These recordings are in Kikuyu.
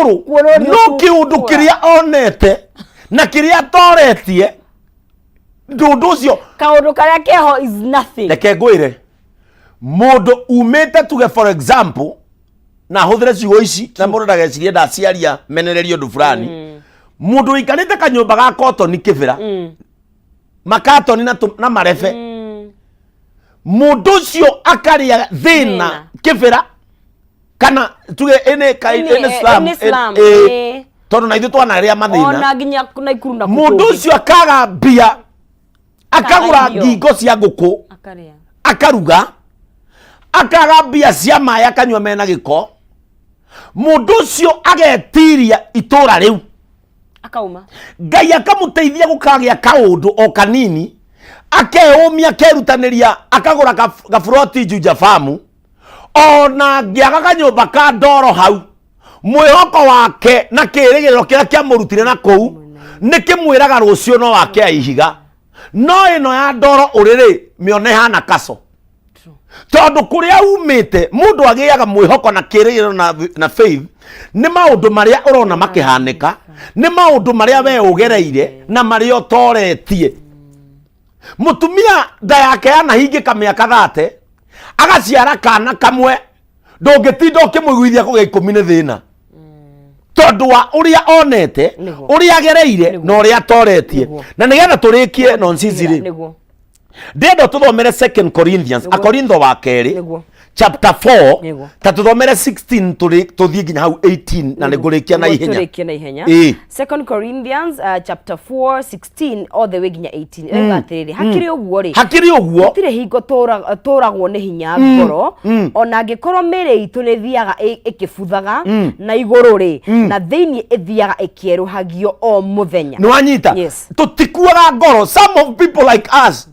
igũrũ. Kuona ũrĩa No kĩũndũ ũkũra. kĩrĩa onete na kĩrĩa atoretie, ndũndũ ũcio. Kaũndũ karĩa keho is nothing. Reke ngwĩre, mũndũ umĩte, tuge for example, na hũthĩre ciugo ici na mũndũ ndagecirie ndaciaria menererie ũndũ fulani, mũndũ ũikarĩte kanyũmba ga kotoni kĩbĩra, makatoni na marebe, mũndũ ũcio akarĩa thĩna Thĩna. kĩbĩra kana tuge ĩnĩ ĩnĩ slum, Ĩnĩ slum, tondũ na ithuĩ twanarĩa mathĩna. Ona nginya Naikuru na Mũndũ kũngĩ. ũcio akaga mbia, akagũra irio. ngingo cia ngũkũ, akarĩa, akaruga, akaga mbia cia maĩ, akanyua mena gĩko. Mũndũ ũcio agetiria itũra rĩu, akauma. Ngai akamũteithia gũkagĩa kaũndũ o kanini, akeũmia, akerutanĩria, akagũra gaburoti Juja famu, ona ngĩaga kanyũmba ka ndoro hau. Mwĩhoko wake na kĩrĩgĩrĩro kĩrĩa kĩamũrutire na kũu nĩ kĩmwĩraga rũciũ no wake ihiga. No ĩno ya ndoro ũrĩrĩ mĩone hana kaco, tondũ kũrĩa umĩte mũndũ agĩaga mwĩhoko na kĩrĩgĩrĩro na faith nĩ maũndũ marĩa ũrona makĩhanĩka, nĩ maũndũ marĩa we ũgereire na marĩa ũtoretie. Mũtumia nda yake yanahingĩka mĩaka 30, agaciara kana kamwe, ndũngĩtinda ũkĩmũiguithia kũgĩa 10 nĩ thĩna, tondũ wa ũrĩa onete, ũrĩa agereire na ũrĩa atoretie. Na nĩgetha tũrĩkie nonsense rĩ, ndĩrenda tũthomere Second Corinthians, Akorintho wa kerĩ, chapter 4, ta tũthomere 16 tũthiĩ nginya hau 18, na nĩngũrĩkia na ihenya. Tũrĩkie na ihenya. Ĩĩ. Second Corinthians chapter 4 16 all the way nginya 18 ĩrauga atĩrĩrĩ, hakĩrĩ ũguo rĩ, Hakĩrĩ ũguo, gũtirĩ hingo tũragwo nĩ hinya ngoro, ona angĩkorwo mĩĩrĩ itũ nĩ ĩthiaga ĩkĩbuthaga na igũrũ rĩ, na thĩinĩ ĩthiaga ĩkĩerũhagio o mũthenya. Nĩ wanyita? Yes. Tũtikuaga ngoro. Some of people like us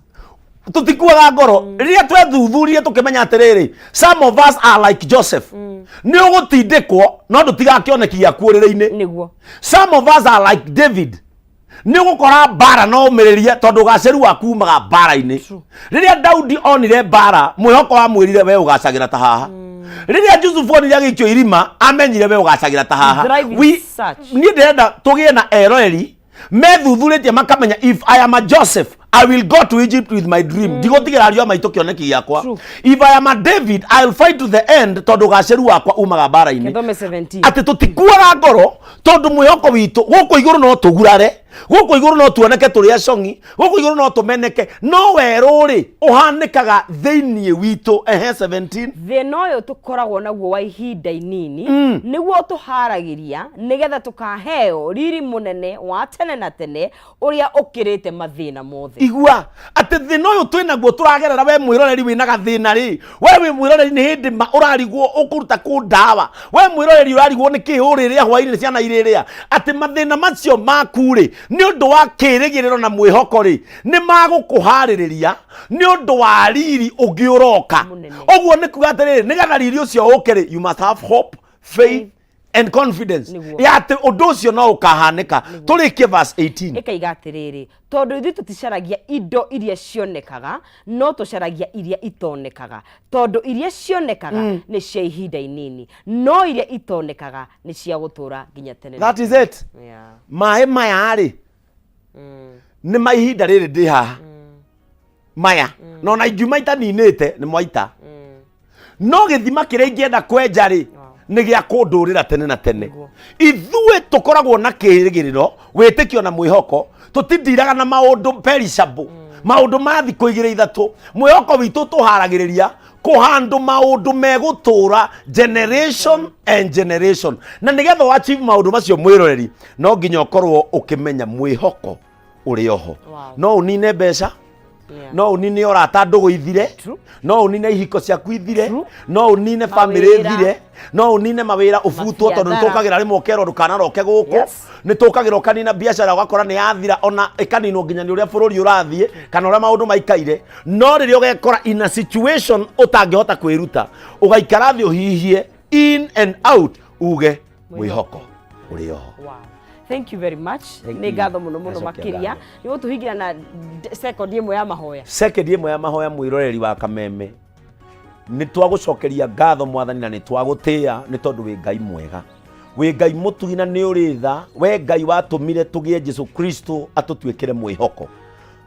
tũtikuaga ngoro. Rĩrĩa twethuthuririe tũkĩmenya atĩrĩrĩ, some of us are like Joseph, nĩ ũgũtindĩkwo no ndũtigaga kĩoneki gĩaku ũrĩrĩ-inĩ. Some of us are like David, nĩ ũgũkora mbara no ũmĩrĩrie, tondũ ũgacĩru waku umaga mbara-inĩ. Rĩrĩa Daudi onire mbara, mwĩhoko wamwĩrire we ũgacagĩra ta haha. Rĩrĩa Jusufu onire agĩikio irima, amenyire we ũgacagĩra ta haha. Thrive in such. Niĩ ndĩrenda tũgĩe na eroreri methuthurĩtie makamenya, if I am a Joseph, I will go to Egypt with my dream. Ndigũtigĩra ariũ a maitũ kĩoneki gĩakwa. If I am a David, I will fight to the end, tondũ ũgacĩru wakwa umaga mbara-inĩ. Gĩthome 17. Atĩ tũtikuaga ngoro tondũ mwĩhoko witũ gũkũ igũrũ, no tũgurare gũkũ igũrũ, no tuoneke tũrĩ acong'i gũkũ igũrũ, no tũmeneke, no werũ rĩ ũhanĩkaga thĩinĩ witũ. Ehe, 17. Thĩna ũyũ tũkoragwo naguo wa ihinda inini nĩguo ũtũharagĩria nĩgetha tũkaheo riri mũnene wa tene na tene ũrĩa ũkĩrĩte mathĩna mothe. Igua atĩ thĩna ũyũ twĩ naguo tũragerera, we mwĩroreri wĩna gathĩna rĩ, we wĩ mwĩroreri nĩ hĩndĩ ma ũrarigwo ũkũruta kũ ndawa, we mwĩroreri ũrarigwo nĩ kĩ ũrĩrĩa hwainĩ ciana irĩrĩa, atĩ mathĩna macio maku rĩ, nĩ ũndũ wa kĩrĩgĩrĩro na mwĩhoko rĩ, nĩ magũkũharĩrĩria nĩ ũndũ wa riri ũngĩ ũroka. Mũnene. Ũguo nĩ kuga atĩrĩrĩ, nĩgetha riri ũcio ũke rĩ, you must have hope, faith and confidence ya atĩ ũndũ ũcio no ũkahanĩka. Tũrĩkie verse 18. Ĩkaiga atĩrĩrĩ, tondũ ithuĩ tũticaragia indo iria cionekaga, no tũcaragia iria itonekaga, tondũ iria cionekaga nĩ cia ihinda inini, no iria itonekaga nĩ cia gũtũũra nginya tene na That is it. Maĩ maya rĩ, nĩ ma ihinda rĩrĩ ndĩ haha maya, na ona ingiuma itaninĩte nĩ mwaita, no gĩthima kĩrĩa ingĩenda kwenja rĩ, nĩ gĩa kũndũrĩra tene na tene. Ithuĩ tũkoragwo na kĩrĩgĩrĩro, wĩtĩkio na mwĩhoko. Tũtindiraga na maũndũ perishable, maũndũ ma thikũ igĩrĩ ithatũ. Mwĩhoko witũ tũharagĩrĩria kũhandũ maũndũ megũtũra generation and generation. Na nĩgetha ũachieve maũndũ macio, mwĩroreri, no nginya ũkorwo ũkĩmenya mwĩhoko ũrĩ oho. No ũnine mbeca, no ũnine ũrata, ndũgũ ithire, no ũnine ihiko ciaku ithire, no ũnine famĩlĩ Mawĩra. ithire, no ũnine mawĩra ũbutwo, tondũ nĩ Mabiathara. tũkagĩra rĩmwe ũkerwo ndũkanaroke gũkũ. Nĩ tũkagĩra ũkanina biacara, ũgakora nĩ yathira, ona ĩkaninwo nginya nĩ ũrĩa bũrũri ũrathiĩ kana ũrĩa maũndũ maikaire. No rĩrĩa ũgekora in a situation ũtangĩhota kwĩruta, ũgaikara thĩ ũhihie in and out, uge mwĩhoko ũrĩ oho. Wow. Thank you very much. Thank Nĩ you. ngatho mũno mũno Ndacokia makĩria. ngatho. Nĩ gũtũhingira na second ĩmwe ya mahoya. Second ĩmwe ya mahoya. Mwĩroreri wa Kameme, nĩ twagũcokeria ngatho Mwathani, na nĩ twagũtĩĩa nĩ tondũ wĩ Ngai mwega. Wĩ Ngai mũtugi na nĩ ũrĩ tha, we Ngai watũmire tũgĩe Jesu Kristo atũtuĩkĩre mwĩhoko.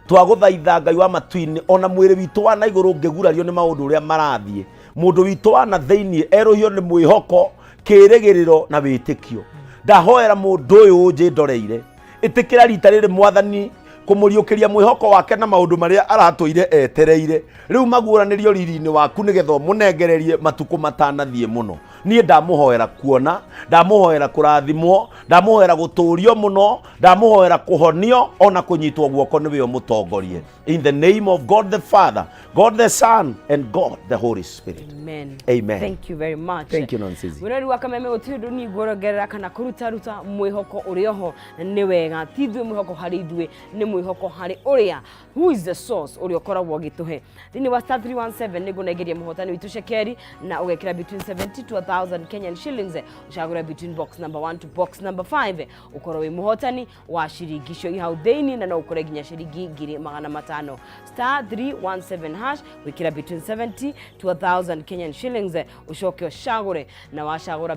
Twagũthaitha Ngai wa matu-inĩ, ona mwĩrĩ witũ wa na igũrũ ũngĩgurario nĩ maũndũ ũrĩa marathiĩ, mũndũ witũ wa na thĩinĩ erũhio nĩ mwĩhoko, kĩĩrĩgĩrĩro na wĩtĩkio. Ndahoera mũndũ ũyũ ũnjĩndoreire, ĩtĩkĩra rita rĩrĩ Mwathani kũmũriũkĩria mwĩhoko wake na maũndũ marĩa aratũire etereire rĩu maguũranĩrio riri-inĩ waku nĩgetha ũmũnengererie matukũ matanathiĩ mũno. Niĩ ndamũhoera kuona, ndamũhoera kũrathimwo, ndamũhoera gũtũũrio mũno, ndamũhoera kũhonio ona kũnyitwo guoko nĩwe ũmũtongorie. In the name of God the Father, God the Son, and God the Holy Spirit. Amen. Amen. Thank you very much. Thank you, Nonsizi. Mwĩrori wa Kameme gũtirĩ ũndũ niĩ nguongerera kana kũrutaruta mwĩhoko ũrĩ oho nĩ wega ti ithuĩ mwĩhoko harĩ ithuĩ nĩ mwĩhoko harĩ ũrĩa who is the source ũrĩa ũkoragwo ũgĩtũhe thĩinĩ wa star 317 nĩ ngũnengeria mũhotani witũ cekeri na ũgekĩra between 70 to 1000 Kenyan shillings ũcagũre between box number 1 to box number 5 ũkorwo wĩ mũhotani wa ciringi icio i hau thĩinĩ na no ũkore nginya ciringi 500,000. Star 317 hash wĩkĩra between 70 to 1000 Kenyan shillings ũcoke ũcagũre na wacagũra.